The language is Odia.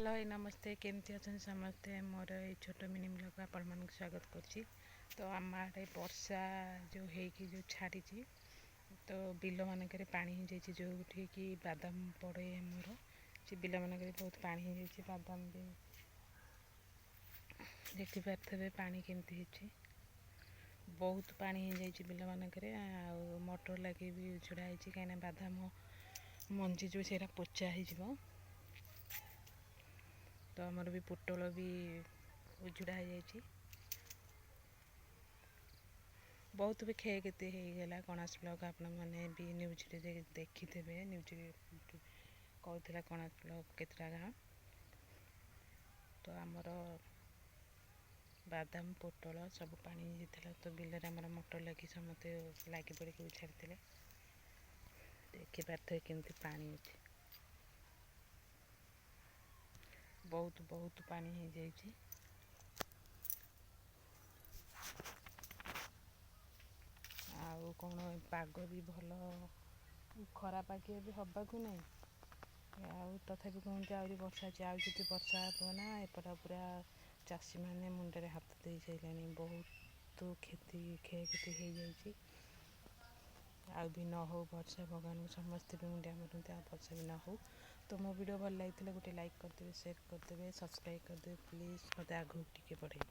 ହ୍ୟାଲୋ, ନମସ୍ତେ। କେମିତି ଅଛନ୍ତି ସମସ୍ତେ? ମୋର ଏଇ ଛୋଟ ମିନି ବ୍ଲଗ୍ ଆପଣମାନଙ୍କୁ ସ୍ୱାଗତ କରୁଛି। ତ ଆମ ଆଡ଼େ ବର୍ଷା ଯେଉଁ ହେଇକି ଯେଉଁ ଛାଡ଼ିଛି, ତ ବିଲମାନଙ୍କରେ ପାଣି ହେଇଯାଇଛି। ଯେଉଁଠିକି ବାଦାମ ପଡ଼େ ଆମର, ସେ ବିଲମାନଙ୍କରେ ବହୁତ ପାଣି ହେଇଯାଇଛି। ବାଦାମ ବି ଦେଖିପାରୁଥିବେ ପାଣି କେମିତି ହେଇଛି। ବହୁତ ପାଣି ହେଇଯାଇଛି ବିଲମାନଙ୍କରେ। ଆଉ ମଟର ଲାଗି ବି ଛିଡ଼ା ହେଇଛି, କାହିଁକିନା ବାଦାମ ମଞ୍ଜି ଯେଉଁ ସେଇଟା ପଚା ହେଇଯିବ। ତ ଆମର ବି ପୋଟଳ ବି ଉଜୁଡ଼ା ହେଇଯାଇଛି। ବହୁତ ବି କ୍ଷୟକ୍ଷତି ହେଇଗଲା। କଣାସ ବ୍ଲକ୍ ଆପଣମାନେ ବି ନ୍ୟୁଜ୍ରେ ଦେଖିଥିବେ। ନ୍ୟୁଜ୍ରେ କହୁଥିଲା କଣାସ ବ୍ଲକ୍ କେତେଟା ଗାଁ। ତ ଆମର ବାଦାମ, ପୋଟଳ ସବୁ ପାଣି ହେଇଯାଇଥିଲା। ତ ବିଲରେ ଆମର ମଟର ଲାଗି ସମସ୍ତେ ଲାଗି ପଡ଼ିକି ଛାଡ଼ିଥିଲେ। ଦେଖିପାରୁଥିବେ କେମିତି ପାଣି ଅଛି। ବହୁତ ବହୁତ ପାଣି ହେଇଯାଇଛି। ଆଉ କ'ଣ, ପାଗ ବି ଭଲ ଖରା ପାଗିଆ ବି ହେବାକୁ ନାହିଁ। ଆଉ ତଥାପି କୁହନ୍ତି ଆହୁରି ବର୍ଷା ଅଛି। ଆଉ ଯଦି ବର୍ଷା ହେବ ନା, ଏପଟ ପୁରା ଚାଷୀମାନେ ମୁଣ୍ଡରେ ହାତ ଦେଇ ସାରିଲେଣି। ବହୁତ କ୍ଷତି କ୍ଷୟକ୍ଷତି ହେଇଯାଇଛି। ଆଉ ବି ନ ହଉ ବର୍ଷା, ଭଗବାନଙ୍କୁ ସମସ୍ତେ ବି ମୁଣ୍ଡିଆ ମାରନ୍ତି, ଆଉ ବର୍ଷା ବି ନ ହଉ। ତ ମୋ ଭିଡ଼ିଓ ଭଲ ଲାଗିଥିଲେ ଗୋଟେ ଲାଇକ୍ କରିଦେବେ, ସେୟାର କରିଦେବେ, ସବସ୍କ୍ରାଇବ୍ କରିଦେବେ ପ୍ଲିଜ୍। ମୋତେ ଆଗକୁ ଟିକେ ବଢ଼େଇବେ।